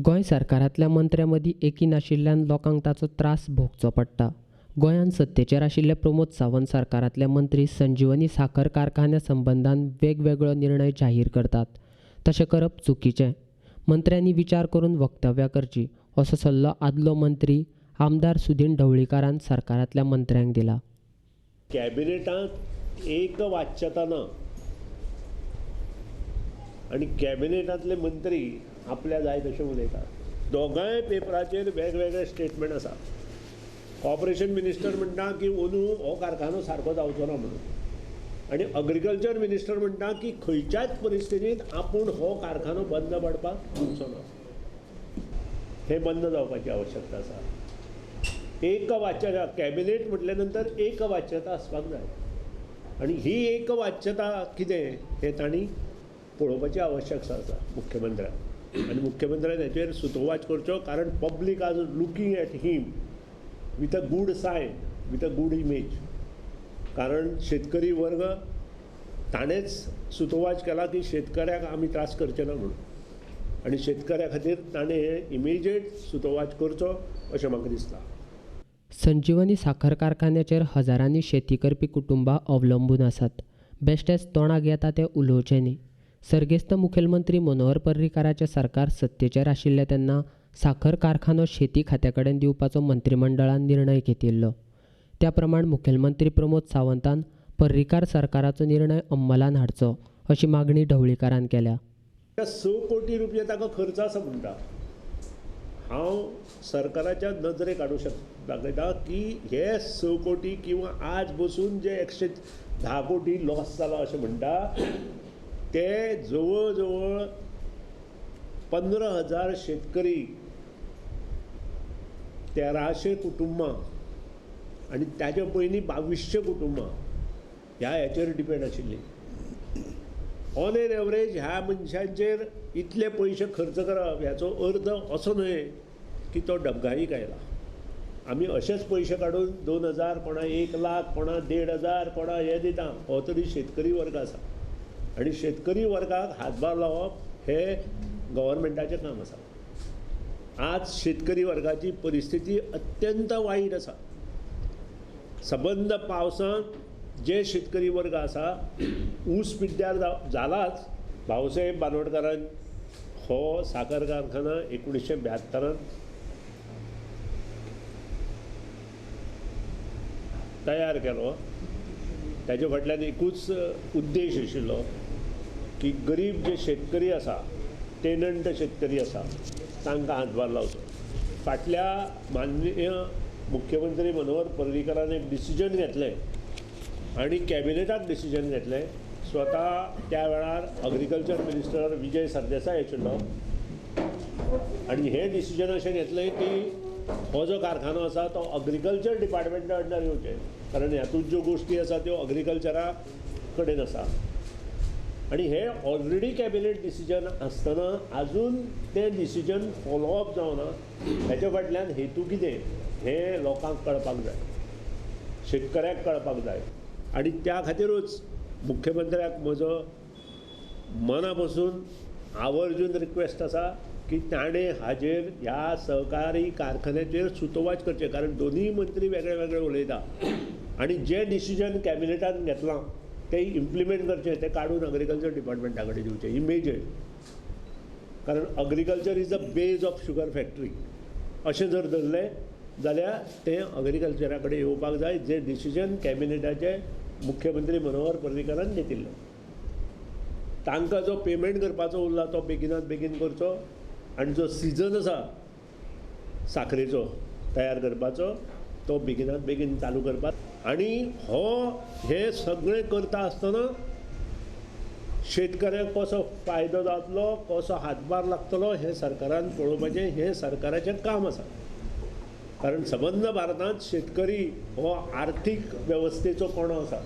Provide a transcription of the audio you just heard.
गोंय सरकारांतल्या मंत्र्यां मदीं एकी नाशिल्ल्यान लोकांक ताचो त्रास भोगचो पडटा. गोंयांत सत्तेचेर आशिल्ले प्रमोद सावंत सरकारांतले मंत्री संजीवनी साखर कारखान्या संबंदान वेगवेगळो निर्णय जाहीर करतात. तशें करप चुकीचें. मंत्र्यांनी विचार करून वक्तव्यां करची असो सल्लो आदलो मंत्री आमदार सुदिन ढवळीकारान सरकारांतल्या मंत्र्यांक दिला. कॅबिनेटांत एक वाच्यता ना आनी कॅबिनेटांतले मंत्री आपल्या जाय तशें उलयतात. दोगांय पेपराचेर वेगवेगळे स्टेटमेंट आसा. कॉपरेशन मिनिस्टर म्हणटा की अंदू हो कारखानो सारको जावचो ना म्हणून, आनी अग्रिकल्चर मिनिस्टर म्हणटा की खंयच्याच परिस्थितींत आपूण हो कारखानो बंद पडपाक दिवचो ना. हें बंद जावपाची आवश्यकता आसा. एक वाच्यता, कॅबिनेट म्हटल्या नंतर एक वाच्यता आसपाक जाय आनी ही एक वाच्यता कितें हें तांणी पळोवपाची आवश्यकता आसा मुख्यमंत्र्याक. आनी मुख्यमंत्र्यान हेचेर सुतोवाच करचो, कारण public are looking at him with a good sign, with a good image. कारण शेतकरी वर्ग ताणेंच सुतोवाच केला की शेतकऱ्याक आमी त्रास करचे ना म्हणून, आनी शेतकऱ्या खातीर ताणें हें इमिजिएट सुतोवाच करचो अशें म्हाका दिसता. संजीवनी साखर कारखान्याचेर हजारांनी शेती करपी कुटुंबां अवलंबून आसात. बेश्टेच तोंडाक येता तें उलोवचें न्ही. सर्गेस्त मुखेलमंत्री मनोहर पर्रीकाराचें सरकार सत्तेचेर आशिल्लें तेन्ना साखर कारखानो शेती खात्या कडेन दिवपाचो मंत्रिमंडळान निर्णय घेतिल्लो. त्या प्रमाण मुखेलमंत्री प्रमोद सावंतान पर्रीकार सरकाराचो निर्णय अंमलान हाडचो अशी मागणी ढवळीकारान केल्या. 6 कोटी रुपया ताका खर्च आसा म्हणटा. हांव सरकाराच्या नजरेक हाडूं शकता दाखयता की हे 6 कोटी किंवा आज बसून जे 110 कोटी लॉस जाला अशें म्हणटा ते जवळ जवळ 15,000 शेतकरी, 1300 कुटुंबां आनी ताच्या पयलीं 2200 कुटुंबां ह्या हेचेर डिपेंड आशिल्लीं. ऑन एन एवरेज ह्या मनशांचेर इतले पयशे खर्च करप ह्याचो अर्थ असो न्हय की तो डबघाईक आयला. आमी अशेच पयशे काडून 2,000, कोणा 1 लाख, कोणा 1,500, कोणा हें दिता. हो तरी शेतकरी वर्ग आसा आनी शेतकरी वर्गाक हातभार लावप हें गव्हर्मेंटाचें काम आसा. आज शेतकरी वर्गाची परिस्थिती अत्यंत वायट आसा. सबंद पावसांत जे शेतकरी वर्ग आसा ऊस पिड्ड्यार जालाच. भाऊसाहेब बांदोडकारान हो साखर कारखाना 1972 तयार केलो. ताजे फाटल्यान एकूच उद्देश आशिल्लो की गरीब जे शेतकरी आसा, टेनंट शेतकरी आसा, तांकां हातभार लावचो. फाटल्या माननीय मुख्यमंत्री मनोहर पर्रीकारान एक डिसिजन घेतलें आनी कॅबिनेटाक डिसिजन घेतलें. स्वता त्या वेळार अग्रिकल्चर मिनिस्टर विजय सरदेसाय आशिल्लो आनी हें डिसिजन अशें घेतलें की हो जो कारखानो आसा तो अग्रिकल्चर डिपार्टमेंटा अंडर येवचें, कारण हातूंत ज्यो गोश्टी आसा त्यो अग्रिकल्चरा कडेन आसा. आनी हे ऑलरेडी कॅबिनेट डिसिजन आसतना आजून तें डिसिजन फॉलोअप जावना. हेच्या फाटल्यान हेतू कितें हें लोकांक कळपाक जाय, शेतकऱ्याक कळपाक जाय. आनी त्या खातीरूच मुख्यमंत्र्याक म्हजो मना पसून आवर्जून रिक्वेस्ट आसा की ताणें हाजेर ह्या सहकारी कारखान्याचेर सुतोवाच करचें, कारण दोनूय मंत्री वेगळे वेगळे उलयता आनी जें डिसिजन कॅबिनेटान घेतलां तें इम्प्लिमेंट करचें, तें काडून अग्रिकल्चर डिपार्टमेंटा कडेन दिवचें इमिजिएट. कारण agriculture is a base of sugar factory अशें जर धरलें जाल्यार तें अग्रिकल्चरा कडेन येवपाक जाय, जें डिसिजन कॅबिनेटाचें मुख्यमंत्री मनोहर पर्रीकारान घेतिल्लें. तांकां जो पेमेंट करपाचो उरला तो बेगिनात बेगीन करचो आनी जो सिजन आसा साखरेचो तयार करपाचो तो बेगिनात बेगीन चालू करपाक. आनी हो हें सगळें करता आसतना शेतकऱ्यांक कसो फायदो जातलो, कसो हातभार लागतलो हें सरकारान पळोवपाचें, हें सरकाराचें काम आसा. कारण सबंद भारतांत शेतकरी हो आर्थीक वेवस्थेचो कणो आसा.